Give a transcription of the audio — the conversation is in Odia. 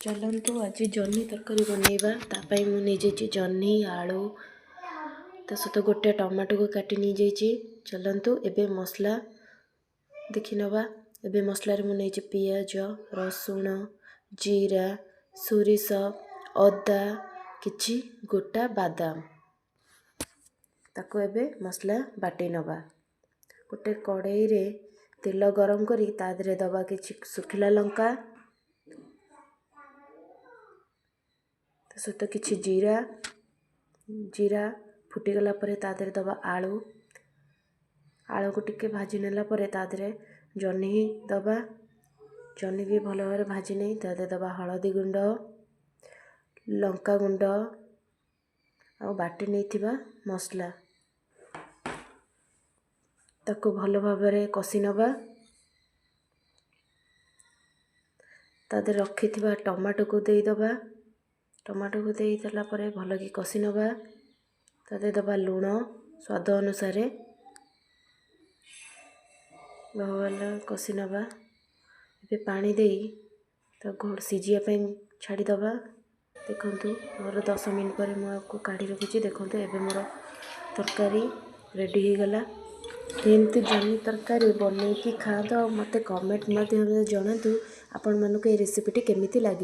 ଚାଲନ୍ତୁ ଆଜି ଜହ୍ନି ତରକାରୀ ବନେଇବା। ତା ପାଇଁ ମୁଁ ନେଇଯାଇଛି ଜହ୍ନି, ଆଳୁ, ତା ସହିତ ଗୋଟେ ଟମାଟୋକୁ କାଟି ନେଇଯାଇଛି। ଚାଲନ୍ତୁ ଏବେ ମସଲା ଦେଖିନେବା। ଏବେ ମସଲାରେ ମୁଁ ନେଇଛି ପିଆଜ, ରସୁଣ, ଜିରା, ସୋରିଷ, ଅଦା, କିଛି ଗୋଟା ବାଦାମ। ତାକୁ ଏବେ ମସଲା ବାଟି ନେବା। ଗୋଟେ କଡ଼େଇରେ ତେଲ ଗରମ କରି ତା ଦେହରେ ଦେବା କିଛି ଶୁଖିଲା ଲଙ୍କା, ତା ସହିତ କିଛି ଜିରା। ଜିରା ଫୁଟିଗଲା ପରେ ତା ଦେହରେ ଦେବା ଆଳୁ। ଆଳୁକୁ ଟିକେ ଭାଜି ନେଲା ପରେ ତା ଦେହରେ ଜହ୍ନି ଦେବା। ଜହ୍ନି ବି ଭଲ ଭାବରେ ଭାଜି ନେଇ ତା ଦେହରେ ଦେବା ହଳଦୀ ଗୁଣ୍ଡ, ଲଙ୍କା ଗୁଣ୍ଡ ଆଉ ବାଟି ନେଇଥିବା ମସଲା। ତାକୁ ଭଲ ଭାବରେ କଷି ନେବା। ତା ଦେହରେ ରଖିଥିବା ଟମାଟୋକୁ ଦେଇଦେବା। ଟମାଟୋକୁ ଦେଇଦେଲା ପରେ ଭଲକି କଷି ନେବା। ତା ଦେହରେ ଦେବା ଲୁଣ ସ୍ୱାଦ ଅନୁସାରେ। ଭଲ କଷି ନେବା। ଏବେ ପାଣି ଦେଇ ତାକୁ ସିଝିବା ପାଇଁ ଛାଡ଼ିଦେବା। ଦେଖନ୍ତୁ, ମୋର 10 ମିନିଟ୍ ପରେ ମୁଁ ଆକୁ କାଢ଼ି ରଖୁଛି। ଦେଖନ୍ତୁ, ଏବେ ମୋର ତରକାରୀ ରେଡ଼ି ହେଇଗଲା। ଏମିତି ଜହ୍ନି ତରକାରୀ ବନେଇକି ଖାଆନ୍ତୁ ଆଉ ମୋତେ କମେଣ୍ଟ ମାଧ୍ୟମରେ ଜଣାନ୍ତୁ ଆପଣମାନଙ୍କୁ ଏ ରେସିପିଟି କେମିତି ଲାଗିଲା।